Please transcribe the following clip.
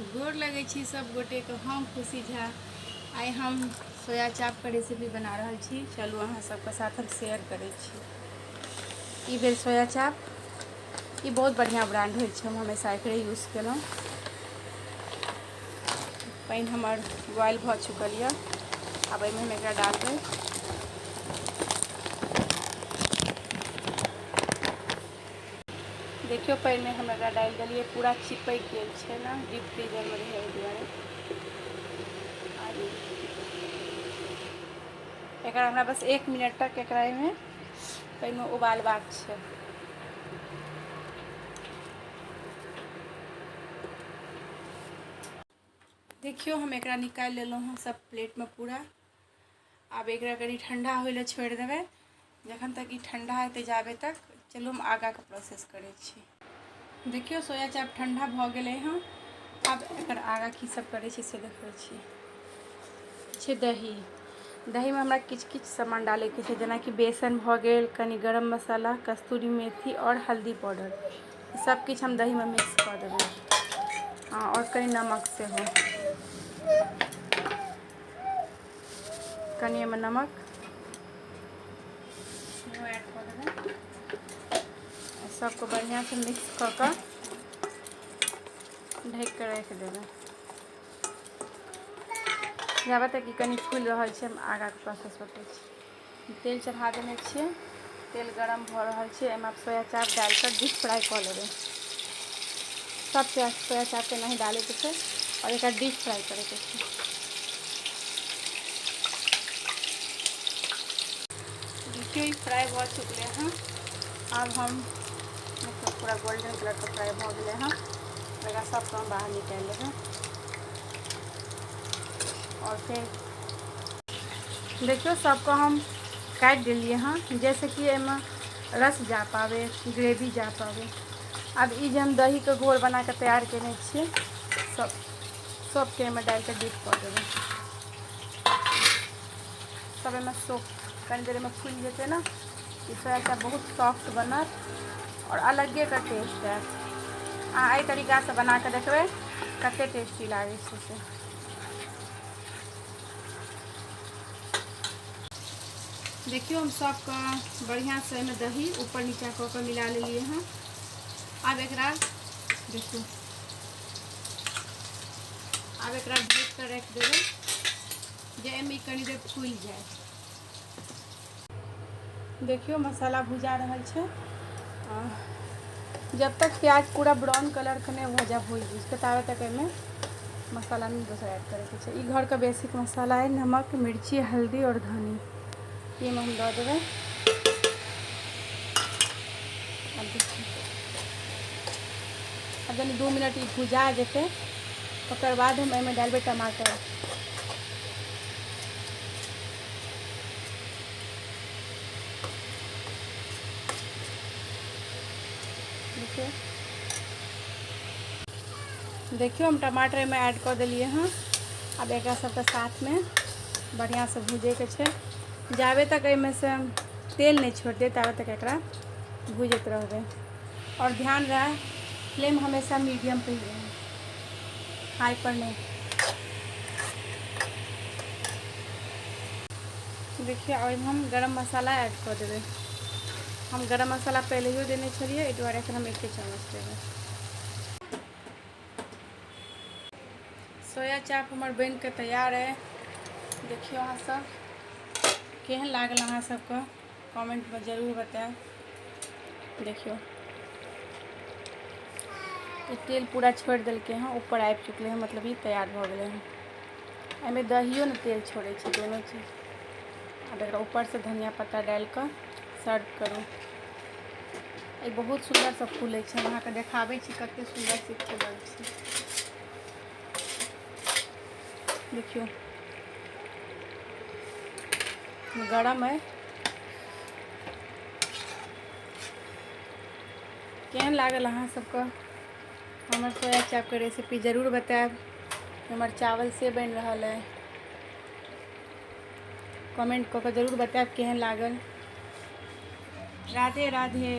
गोर लगै छी सब गोटेके, हम खुशी झा। आइ हम सोया चापके रेसिपी बना रहल छी। चलू अहाँ सबके साथ हम शेयर करै छी। ई भेल सोया चाप। ई बहुत बढ़िआँ ब्रांड होइ छै, हम हमेशा एकरे यूज केलहुँ। पानि हमर बॉयल भऽ चुकल यऽ, आब एहिमे हम एकरा डालबै। देखियौ, पानिमे हम एकरा डालि देलियै, पूरा चिपकि गेल छै ने, डीप फ्रीजरमे रहै एहि दुआरे। एकरा हमरा बस 1 मिनट तक एकरा एहिमे पानिमे उबालबाक छै। देखियौ, हम एकरा निकालि लेलहुँ हँ सब प्लेटमे पूरा। आब एकरा कनि ठण्डा होइ लए छोड़ि देबै। जखन तक ई ठण्डा हेतै जाबे तक चलू हम आगाँके प्रोसेस करै छी। देखियौ, सोया चाप ठण्डा भऽ गेलै हँ। आब एकर आगाँ की सब करै छी से देखबै छी। छै दही। दहीमे हमरा किछु किछु सामान डालैके छै, जेनाकि बेसन भऽ गेल, कनि गरम मसाला, कस्तूरी मेथी आओर हल्दी पाउडर। सब किछु हम दहीमे मिक्स कऽ देबै आओर कनि नमक सेहो। कनि एहिमे नमक सेहो ऐड कऽ देबै। सबके बढ़िआँसँ मिक्स कऽ कऽ ढकि कऽ राखि देबै। जाबे तक ई कनि फुलि रहल छै, हम आगाँके प्रोसेस बतबै छी। तेल चढ़ा देने छियै, तेल गरम भऽ रहल छै। एहिमे आब सोया चाप डालि कऽ डीप फ्राइ कऽ लेबै। सब सोया चापके एनाही डालैके छै आओर एकरा डीप फ्राइ करैके छै। देखियौ, ई फ्राइ भऽ चुकलै हँ। आब हम देखियौ, पूरा गोल्डन कलरके फ्राइ भऽ गेलै हँ। एकरा सबके हम बाहर निकालि लेबै। आओर फेर देखियौ, सबके हम काटि देलियै हँ, जैसे कि एहिमे रस जा पाबै, ग्रेवी जा पाबै। आब ई जे हम दहीके घोर बना कऽ तैयार केने छियै, सब सबके एहिमे डालि कऽ डीप कऽ देबै। सब एहिमे सोख कनि देर एहिमे फुलि जेतै ने, ई सोया चाप बहुत सॉफ्ट बनत आओर अलगेके टेस्ट आयत। अहाँ एहि तरीकासँ बना कऽ देखबै कते टेस्टी लागै छै से। देखियौ, हम सबके बढ़िआँसँ एहिमे दही ऊपर नीचा कऽ कऽ मिला लेलियै हँ। आब एकरा देखियौ, आब एकरा ढकि कऽ राखि देबै जे एहिमे कनि देर फुलि जाय। देखियौ, मसाला भुजा रहल छै। जब तक प्याज पूरा ब्राउन कलरके नहि भऽ जाय भुजि भुजि कऽ, ताबे तक एहिमे मसाला नहि दोसर ऐड करैके छै। ई घरके बेसिक मसाला है, नमक, मिर्ची, हल्दी आओर धनी। एहिमे हम दऽ देबै। आब देखियौ, आब जनी 2 मिनट ई भुजा जेतै, ओकर बाद हम एहिमे डालबै टमाटर। देखियौ, देखियौ, हम टमाटर एहिमे ऐड कऽ देलियै हँ। आब एकरा सबके साथमे बढ़िआँसँ भूजैके छै। जाबे तक एहिमे से तेल नहि छोड़ि देत, ताबे तक एकरा भूजैत रहबै। आओर ध्यान रहै, फ्लेम हमेशा मीडियम पे ही रहे, हाई पर नहीं। देखियौ, ओहिमे हम गरम मसाला ऐड कऽ देबै। हम गरम मसाला पहिलहियो देने छलियै, एहि दुआरे एखन हम एके चम्मच देबै। सोया चाप हमर बनि कऽ तैयार अइ। देखियौ, अहाँ सब केहन लागल अहाँ सबके कमेंटमे जरूर बतायब। देखियौ, ई तेल पूरा छोड़ि देलकै हँ, ऊपर आबि चुकलै हँ, मतलब ई तैयार भऽ गेलै हँ। एहिमे दहियो ने तेल छोड़ै छै, दोनो चीज। आब एकरा ऊपरसँ धनिया पत्ता डालि कऽ सर्व करू। ई बहुत सुन्दरसँ फूलै छै। हम अहाँके देखाबै छी कते सुन्दरसँ फूलल छै। देखियौ, गरम है। केहन लागल अहाँ सबके हमर सोया चापके रेसिपी, जरूर बतायब। हमर चावल से बनि रहल है। कमेंट कऽ कऽ जरूर बतायब केहन लागल। राधे राधे।